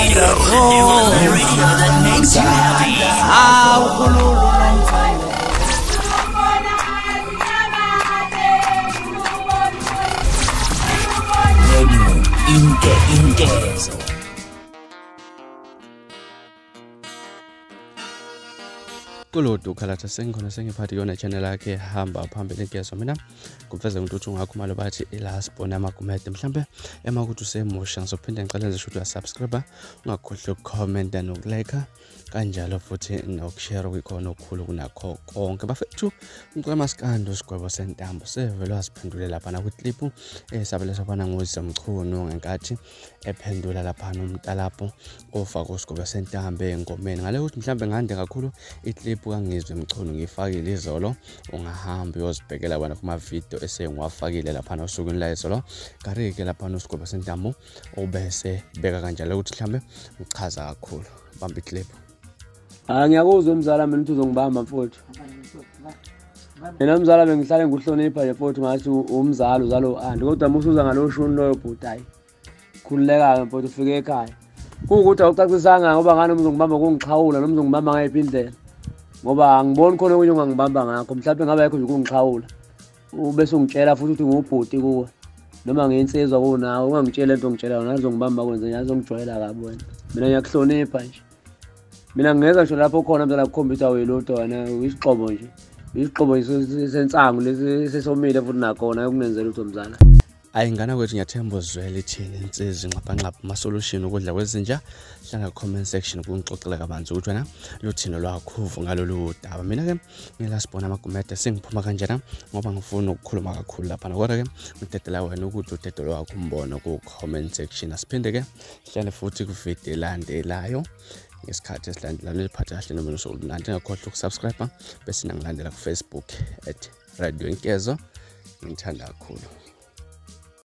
Radio, the only radio that makes you happy. Radio Inkezo. Kulodu khalatha sengikhona sengiphathi yona channel yakhe hamba phambili Inkezo. Mina kuveze ngintuthu ngakhumalo bathi ilasibona amagumede mhlambe emakuthi usemusha ngizophinde ngicela nje ukuthi uyasubscribe, ungakhohlwa ukucomment nokulike kanjalo futhi nokushare kukhona okukhulu kunakho konke. Bafethu umcula maskandi uSigwebo Sentambo sevele wasiphendule lapha na kwiclip esabele sabana ngoZwe Mchunu ngenkathi ephendula lapha nomntalapho ofaka uSigwebo Sentambo engomeni. Ngale ukuthi mhlambe ngande kakhulu iclip kaNgizwe Mchunu ngifakile izolo, ungahamba uyozibhekela wena kuma video esengiwafakile lapha nosukwini la izolo. Karike lapha noSigwebo Sentambo obese beka kanjalo ukuthi mhlambe ngichaza kakhulu. Bamba iclip. Ngiyakuzwa mzala mina ukuthi uzongibamba mfowethu. Mina mzala bengihlale ngikuhlonipha nje mfowethu, ngathi umzali uzalo andi, kodwa musuza ngaloshuni loyo bhuti hayi. Khululeka mfowethu ufike ekhaya. Kuwukuthi awucacisanga ngoba ngani uzongibamba kungixhawula noma uzongibamba ngayiphi indlela. Ngoba angiboni khona okunye ongangibamba ngakho, mhlawumbe ngabe ayikho nje ukungixhawula. Ubese ungitshela futhi ukuthi ngubhuti kuwe noma ngiyinsizwa kunawe, ungangitshela into ongitshela yona azongibamba kwenze njani, azongijwayela kabi wena. Mina ngiyakuhlonipha nje. Mina ngingeza ngisho lapho khona mzala kukhombisa uyilutho wena, uyisixobo nje. Isixobo sensangu lesi sesomile futhi nakhona ukunenzela utho mzala. Ayingana kwethu ngiyathemba uzwele ithini insizwa ngaphanqapha ama solution ukudla kwezinja. Hlala comment section kungixoxela kabanzi ukuthi wena luthini lwakho ngalolu daba. Mina ke ngilasibona amagumede sengiphuma kanjena ngoba ngifuna ukukhuluma kakhulu lapha, kodwa ke ngidedela wena ukuthi udedelo wakho umbono ku comment section. Asiphinde ke hlale futhi ku video elandelayo ngesikhathi esilandelayo. Niliphathe kahle noma usolunandi, ngakhohlwa ukusubscribe bese nangilandela ku Facebook @Radio Inkezo. Ngithanda kakhulu.